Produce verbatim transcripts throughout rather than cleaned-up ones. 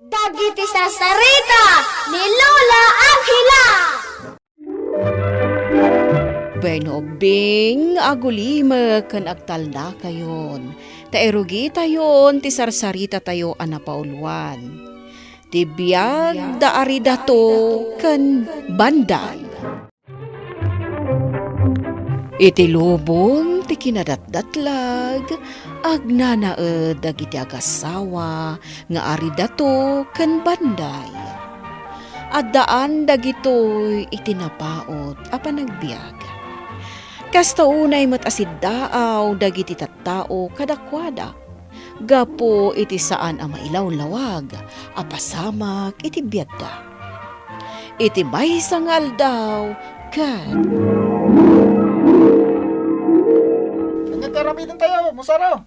Dagiti sarsarita ni Lola Angela. Wen, ubbing, agulimek ken agtalnakayon, ta irugitayon ti sarsaritatayo a napauluan, ti biag da Aridato ken Banday. Iti lubong ti kinadatdatlag, agnanaed dagiti agassawa nga Aridato ken Banday. Addaan dagitoy iti napaut a panagbiag. Kasta unay met a siddaaw dagiti tattao kadakuada gapu iti saan a mailawlawag a pasamak iti biagda. Iti maysa nga aldaw, ket Ania ti aramidentayo, Musaro?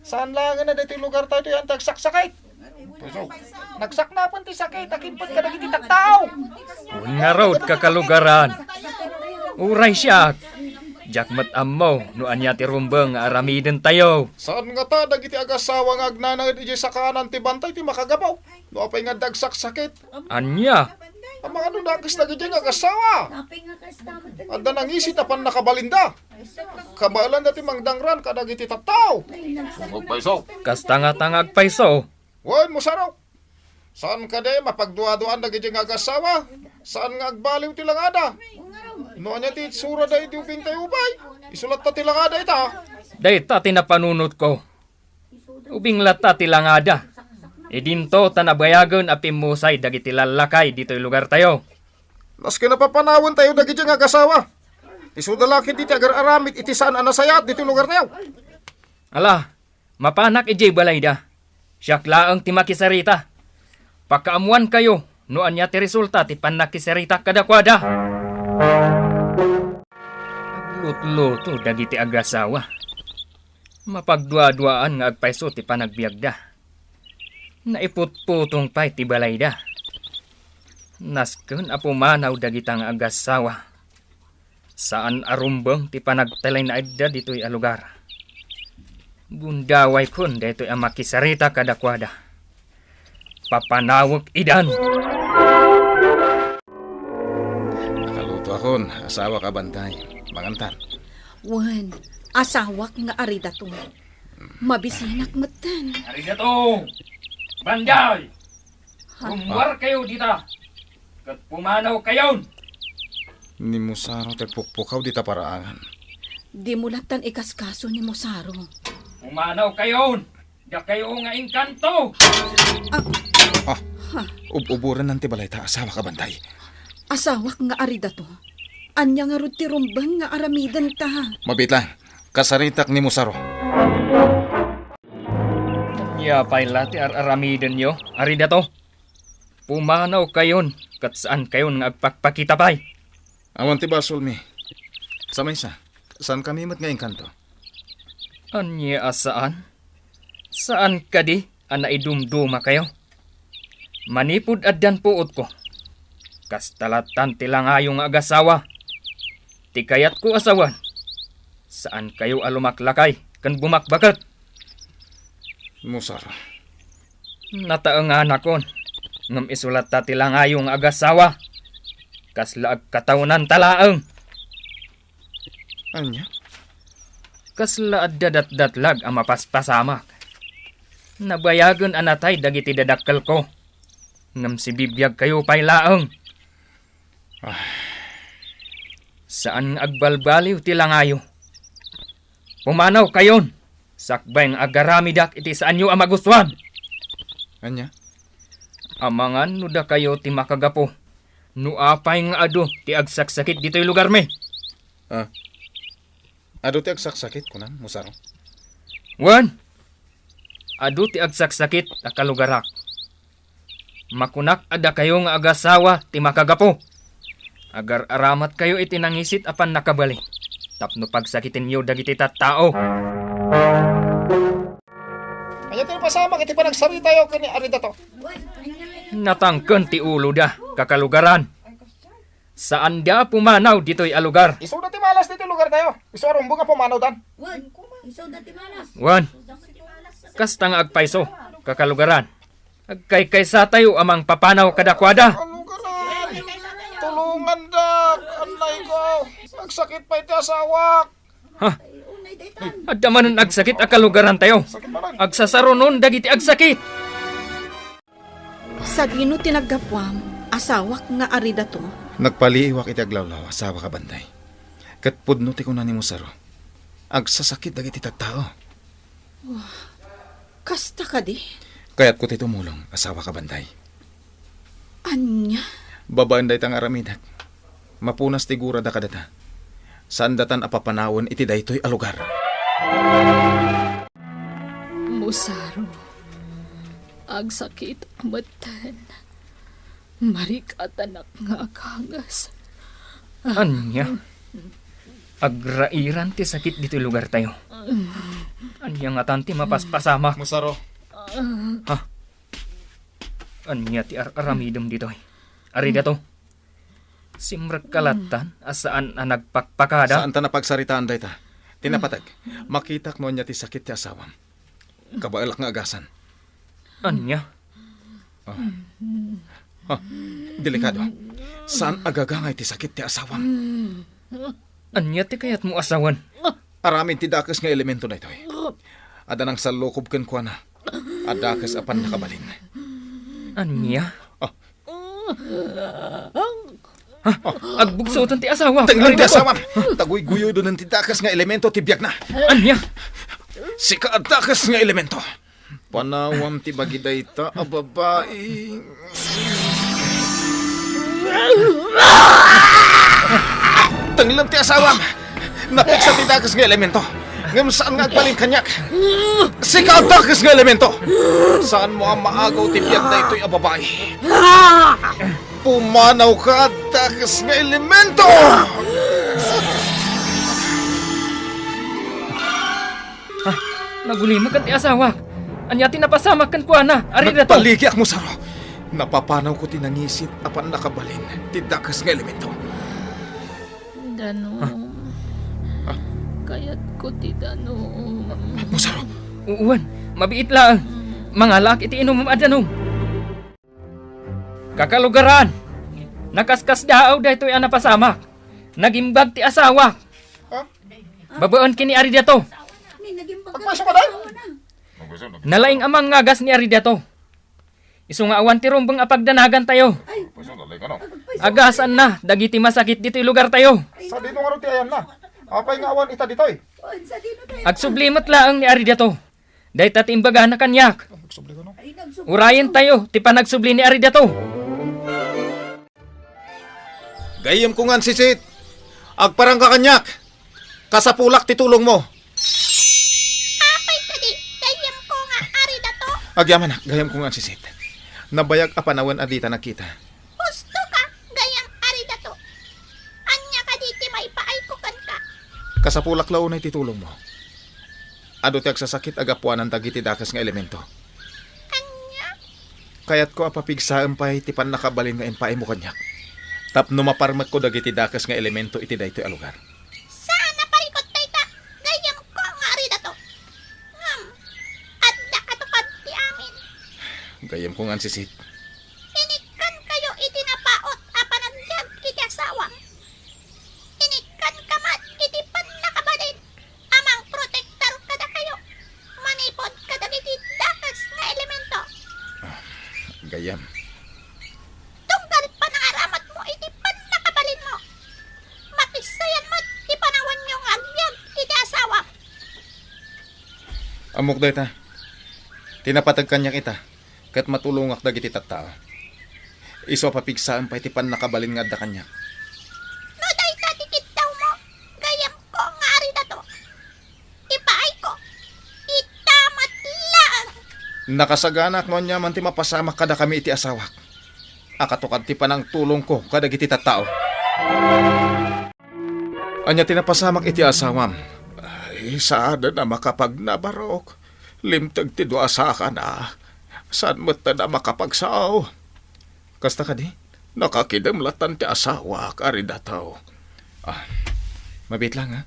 Saan laengen a ditoy lugartayo ti awan ti agsaksakit? Nagsaknapan ti sakit a kimpet kadagiti tattao. Wen ngarud, kakalugaran. Uray siak, diak met ammo no ania ti rumbeng nga aramidentayo. Saan ngata dagiti agassawa nga agnanaed idiay sakaanan ti bantay ti makagapu no apay nga adda agsaksakit? Ania? Amangan no dakes dagiti nga agassawa. Adda nangisit a pannakabalinda. Kabaelanda ti mangdangran kadagiti tattao. Agpayso. Kasta ngata nga agpayso. Wen, Musaro. Saan kadi mapagduaduaan dagiti nga agassawa? Saan nga agbaliw ti langada? No ania ti itsurada iti ubingtayo pay? Isu latta ti langada ita. Dayta ti napanunotko. Ubing latta ti langada. Idinto ta nabayagen a pimmusay dagiti lallakay ditoy lugartayo. Maski napapanawentayo dagiti nga agassawa, isuda la ketdi ti agar-aramid iti saan a nasayaat ditoy lugartayo. Ala, mapanak idiay balayda. Siak laeng ti makisarita. Pakaammoankayo no ania ti resulta ti pannakisaritak kadakuada. Aglutluto dagiti agassawa. Mapagduaduaan nga agpayso ti panagbiagda. Naiputputong pay ti balayda. Nasken a pumanaw dagita nga agassawa. Saan a rumbeng ti panagtalinaedda ditoy a lugar. Gundawaykon daytoy a makisarita kadakuada. Papanawek idan. Nakalutoakon, asawak a Banday. Mangantan. Wen, asawak nga Aridato. Mabisinak metten. Aridato! Banday! Ha? Rummuarkayo dita, ket pumanawkayon! Ni Musaro ti agpukpukaw dita paraangan. Dimo lattan ikaskaso ni Musaro. Pumanawkayon! Dakayo nga engkanto! Ah. Ah. Ha? Ub-uburennan ti balayta, asawak a Banday. Asawak nga Aridato. Ania ngarud ti rumbeng nga aramidenta? Mabiit laeng. Kasaritak ni Musaro. Ania pay la ti ar-aramidenyo, Aridato? Pumanawkayon ket saankayon nga agpakpakita pay. Awan ti basolmi. Sa maysa, saankami met nga engkanto. Ania a saan? Saan kadi a naidumdumakayo? Manipud addan puotko, kasta lattan ti langayo nga agassawa. Ti kayatko a sawen, saankayo a lumaklakay ken bumakbaket. Musar. Nataenganakon, ngem isu latta ti langayo nga agassawa. Kasla agkatawnanta laeng. Ania? Kasla adda datdatlag a mapaspasamak. Nabayagen a natay dagiti dadakkelko. Ngem sibibiagkayo pay laeng. Ah. Saan nga agbalbaliw ti langayo. Pumanawkayon, sakbay nga agaramidak iti saanyo a magustuan. Ania? Amangan no dakayo ti makagapu no apay nga adu ti agsaksakit ditoy lugarmi. Ah. Adu ti agsaksakit, kunam, Musaro? Wen, adu ti agsaksakit a kalugarak. Makunak a dakayo nga agassawa ti makagapu. Agar-aramatkayo iti nangisit a pannakabali tapno pagsakitenyo dagiti tattao. Ania ti napasamak iti panagsaritayo ken ni Aridato? Natangken ti uloda, kakalugaran. Saanda a pumanaw ditoy a lugar. Isuda ti malas ditoy lugartayo. Isu a rumbeng a pumanawdan. Wen, isuda ti malas. Wen, kasta nga agpayso, kakalugaran. Agkaykaysatayo a mangpapanaw kadakuada. Ano ka na? Tulungandak! Annay ko! Agsakit pay ti asawak! Ha? Adda manen agsakit a kalugarantayo. Sakit manen. Agsasarunon dagiti agsakit. Sadino ti naggapuam, asawak nga Aridato? Nagpaliiwak iti aglawlaw, asawak a banday. Ket pudno ti kuna ni Musaro. Agsasakit dagiti tattao. Kasta kadi? Kayatko ti tumulong, asawak a banday. Ania? Babaen dayta nga aramidek. Mapunas ti gurada kadata. Saandatan a papanawen iti daytoy a lugar. Musaro, agsakit metten. Marikatanak nga aganges. Ania? Agrairan ti sakit ditoy lugartayo. Ania ngatan ti mapaspasamak? Musaro. Ha? Ania ti ar-aramidem ditoy? Aridato. Simrekka lattan a saan a nagpakpakada? Saanta a pagsaritaan dayta. Ti napateg, makitak no ania ti sakit ti asawam. Kabaelak nga agasan. Ania? Ah. Ah, delikado. Saan a gagangay ti sakit ti asawam. Ania ti kayatmo a sawen? Aramid ti dakes nga elemento daytoy. Adda nangsallukub kenkuana a dakes a pannakabalin. Ania? Ah. Ha? Agbugsoten ti asawak. Tenglen ti asawam. Taguyguyoden ti dakes nga elemento ti biagna. Ania? Sika a dakes nga elemento. Panawam ti bagi dayta a babai. Tenglen ti asawam. Napigsa ti dakes nga elemento. Ngem saan nga agbalin kaniak. Sika a dakes nga elemento. Saanmo a maagaw ti biag daytoy a babai. Pumanawka a dakes nga elemento! Ha? Nagulimek ti asawak. Ania ti napasamak kenkuana? Aridato. Nagbaligiak, Musaro. Napapanawko ti nangisit a pannakabalin ti dakes nga elemento. Danum. Ha? Ah. Kayatko ti danum. Musaro. Uwan, mabiit laeng. Mangalaak iti inumem a danum. Kakalugaran, nakaskasdaaw daytoy a napasamak. Nagimbag ti asawak. Ha? Babaen ken ni Aridato. Agpayso ka, day? Nalaing a mangngagas ni Aridato. Isu nga awan ti rumbeng a pagdanagantayo. Agpayso ka, day, kano? Agasanna dagiti masakit ditoy lugartayo. Sadino ngarud ti ayanna? Apay nga awan ita ditoy? Agsubli met laeng ni Aridato. Dayta ti imbagana kaniak. Ay, nagsubli ka, no? Urayentayo ti panagsubli ni Aridato. Gayyemko nga ansisit. Agparangka kaniak. Kasapulak ti tulongmo. Apay kadi, gayyemko nga Aridato? Agyamanak, gayyemko nga ansisit. Nabayag a panawen a dita nagkita. Husto ka, gayyem Aridato. Ania kadi ti maipaayko kenka? Kasapulak la unay ti tulongmo. Adu ti agsasakit a gapuanan dagiti dakes nga elemento. Ania? Kayatko a papigsaem pay ti pannakabalin nga impaaymo kaniak tapno maparmekko dagiti dakes nga elemento iti daytoy a lugar. Saan a parikut dayta, gayyemko nga Aridato. Ngem, adda katukad ti amin. Gayyemko nga ansisit. Inikkankayo iti napaut a panagbiag iti asawam. Inikkanka met iti pannakabalin a mangprotektar kadakayo manipud kadagiti dakes nga elemento. Ah, gayyem. Tunggal panangaramatmo iti pannakabalinmo, mapissayan met ti panawanyo nga agbiag iti asawam. Ammok dayta. Ti napateg kaniak ita, ket matulongak dagiti tattao. Isu a papigsaem pay ti pannakabalin nga adda kaniak. No dayta ti kiddawmo, gayyemko nga Aridato, ipaayko ita met laeng. Nakasaganak no aniaman ti mapasamak kadakami iti asawak a katukad ti panangtulongko kadagiti tattao. Ania ti napasamak iti asawam? Ay, saanen a makapagnabarok. Limteg ti dua a sakana. Saan metten a makapagsao? Kasta kadi? Nakakidem lattan ti asawak, Aridato. Ah, mabiit lang, ha?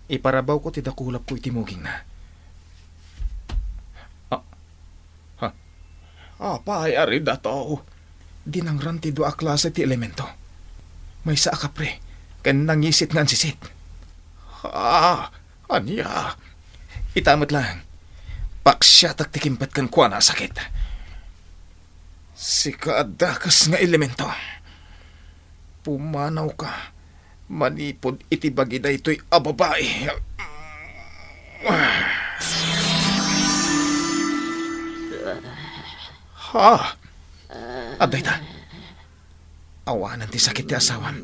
Iparabawko ti dakulapko iti mugingna. Ah, ha? Apay, Aridato? Dinangran ti dua a klase ti elemento. Maysa a kapre, ken nangisit nga ansisit. Ah, ania? Ita met laeng. Paksiatek ti kimpet kenkuana a sakit. Sika a dakes nga elemento. Pumanawka manipud iti bagi daytoy a babai. Ha? Adda ita. Awanen ti sakit ti asawam.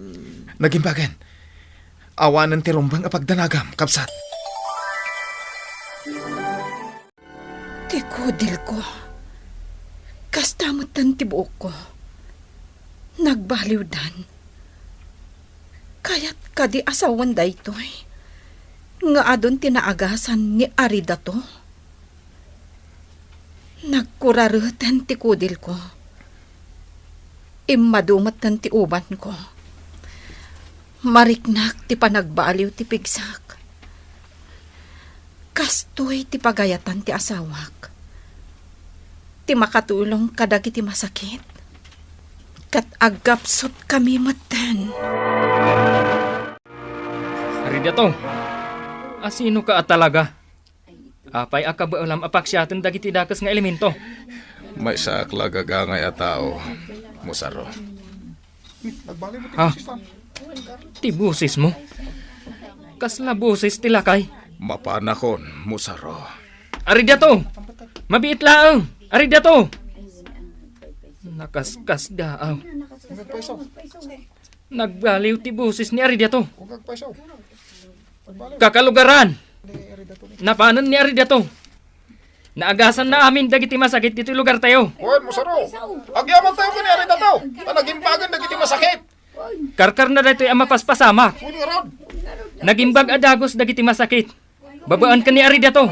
Nagimbagen. Awanen ti rumbeng a pagdanagam, kabsat. Ti kudilko. Kasta metten ti buokko. Nagbaliwdan. Kayat kadi a sawen daytoy nga adun ti naagasan ni Aridato? Nagkurareten ti kudilko. Immadu metten ti ubanko. Mariknak ti panagbaliw ti pigsak. Kastoy ti pagayatan ti asawak, ti makatulong kadagiti masakit, ket agkapsutkami metten. Aridato, asinoka a talaga? Apay a kabaelam a paksiaten dagiti dakes nga elemento? Maysaak la gagangay a tao, Musaro. Ha? Ti bosesmo? Kasla boses ti lakay? Mapanakon, Musaro. Aridato! Mabiit laeng! Aridato! Nakaskasdaaw. Nagbaliw ti boses ni Aridato. Kakalugaran! Napanen ni Aridato. Naagasanna amin dagiti masakit ditoy lugartayo. Wen, Musaro. Agyamantayo ken ni Aridato. Ta nagimbagen dagiti masakit. Karkarna daytoy a mapaspasamak. Wen ngarud. Nagimbag a dagus dagiti masakit. Babaen ken ni Aridato.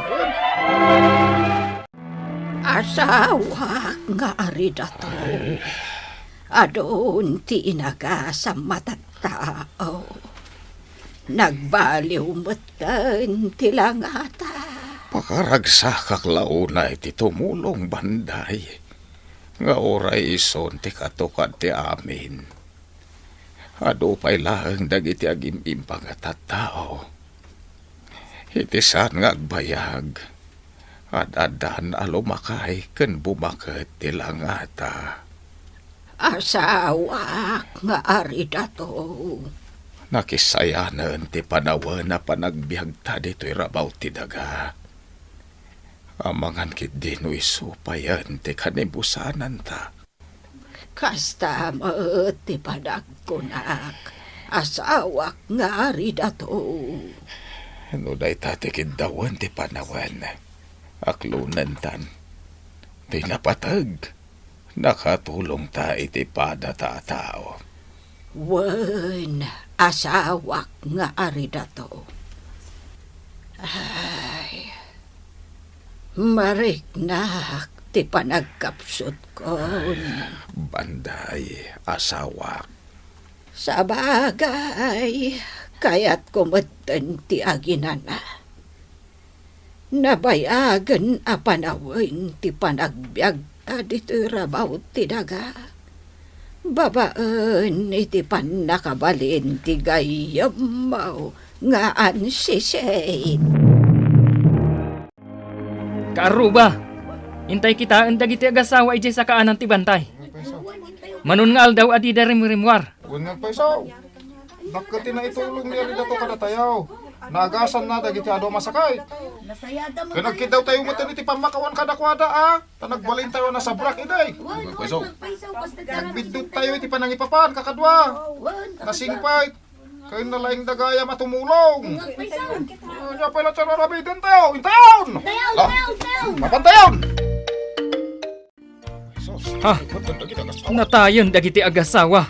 Asawak nga Aridato. Adun ti inagasam a tattao. Nagbaliw metten ti langata. Pakaragsakak la unay ti tumulong, Banday, nga uray isun ti katukad ti amin. Adu pay laeng dagiti agim-imbag a tattao. Iti saan nga agbayag, ad-addan a lumakay ken bumaket ti langata. Asawak nga Aridato. Nakissayanen ti panawen a panagbiagta ditoy rabaw ti daga. Amangan ketdi no isu payen ti kanibusananta. Kasta met ti panagkunak, asawak nga Aridato. No dayta ti kiddawen ti panawen, aklonentan. Ti napateg, nakatulongta iti padata a tao. Wen, asawak nga Aridato. Ay, mariknak ti panagkapsutkon. Banday, asawak. Sabagay, kayatko metten ti aginana. Nabayagen a panawen ti panagbiagta ditoy rabaw ti daga, babaen iti pannakabalin ti gayyemmo nga ansisit. Kaarruba, intay kitaen dagiti agasawa idiay sakaanan ti bantay. Manon nga aldaw a dida rimrimmuar. Wen nga agpayso. Dakkel ti naitulong ni Aridato kadatayo. Naagasanna dagiti adu a masakit. Ken agkiddawtayo met iti pammakawan kadakuada, a, ta nagbalintayo a nasabrak idi. Wen nga agpayso. Nagbidduttayo iti panangipapan, kakadua. Nasingpet. Ken nalaingda gayam a tumulong. Ania pay la ti ar-aramidentayo? Intayon! Intayon! Intayon! Mapantayon! Ha? Natayen dagiti agasawa.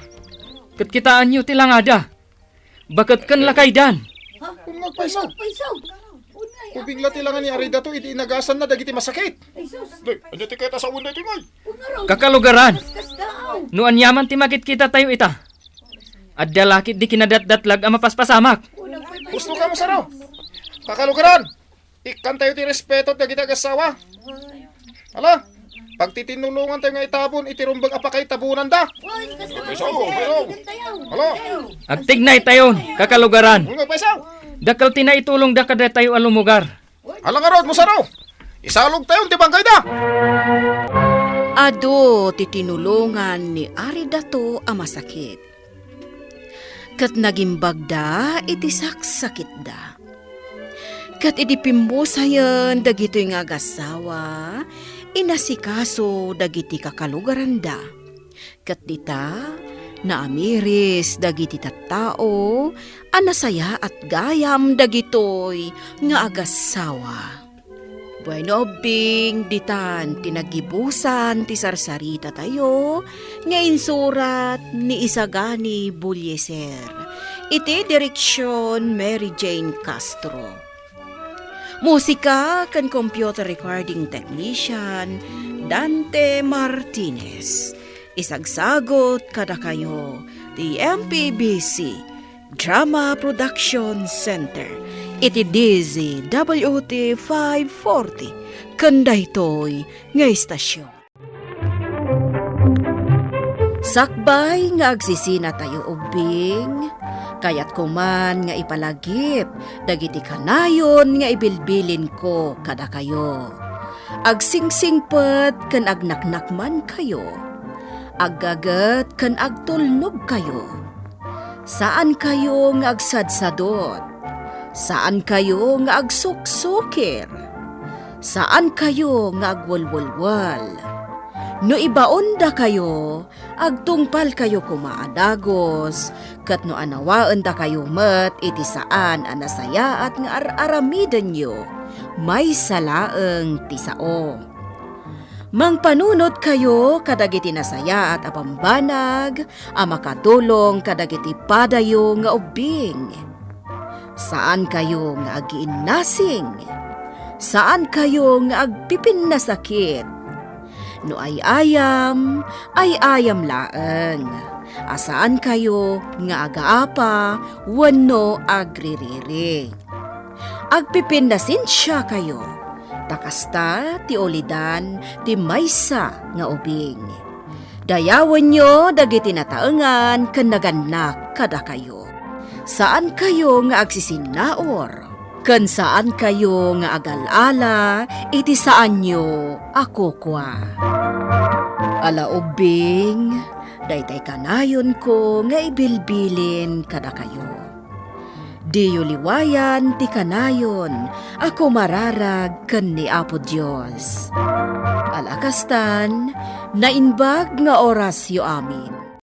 Ket kitaenyo ti langada. Baket ken lakaydan. Wen nga agpayso. Ubing la ti langa ni Aridato idi inagasanna dagiti masakit. Di, ania ti kayat a sawen daytoy ngay? Kakalugaran. No aniaman ti makitkitatayo ita, adda la ketdi kinadatdatlag a mapaspasamak. Husto ka, Musaro. Kakalugaran. Ikkantayo ti respeto dagiti agasawa. Ala, Pagtitinulongantayo nga itabon iti rumbeng a pakaitabonanda. Uy, kasta Paisaw, paisaw. Hala. Agtignaytayon, kakalugaran. Nga paisaw. Dakkel ti naitulongda kadatayo a lumugar. Hala ngarud, Musaro. Isalogtayon ti bangkayda. Adu ti tinulongan ni Ari Dato a masakit. Ket nagimbagda iti saksakitda. Ket idi pimmusayen dagitoy nga agassawa, inasikaso dagiti kakalugaranda. Ket dita, naamiris dagiti tattao a nasayaat gayam dagitoy nga agassawa. Bueno, ubbing, ditan ti naggibusan ti sarsaritatayo nga insurat ni Isagani Bullieser. Iti direksion Mary Jane Castro. Musika ken computer recording technician Dante Martinez. Isagsagot kadakayo ti M P B C Drama Production Center iti D Z W T five forty ken daytoy nga istasyon. Sakbay nga agsisinatayo ubbing, kayatko man nga ipalagip dagiti kanayon nga ibilbilinko kadakayo. Agsingsingpet ken agnaknakmankayo. Aggaget ken agtulnogkayo. Saankayo nga agsadsadot. Saankayo nga agsuksukir. Saankayo nga agwelwelwel. No ibaondakayo, agtungpalkayo koma a dagus, ket no anawaendakayo met iti saan a nasayaat nga ar-aramidenyo, maysa laeng ti sao. Mangpanunotkayo kadagiti nasayaat a bambanag a makatulong kadagiti padayo nga ubbing. Saankayo nga agiinnasing. Saankayo nga agpipinnasakit. No ay-ayam, ay-ayam laeng. A saankayo nga agaapa wenno agririri. Agpipinnasensiakayo, ta kasta ti ulidan ti maysa nga ubing. Dayawenyo dagiti nataengan ken nagannak kadakayo. Saankayo nga agsisinnaur, ken saankayo nga agal-ala iti saanyo a kukua. Ala ubbing, daytay kanayonko nga ibilbilin kadakayo. Diyo liwayan ti kanayon a kumararag ken ni Apo Dios. Ala kastan, naimbag nga orasyo amin.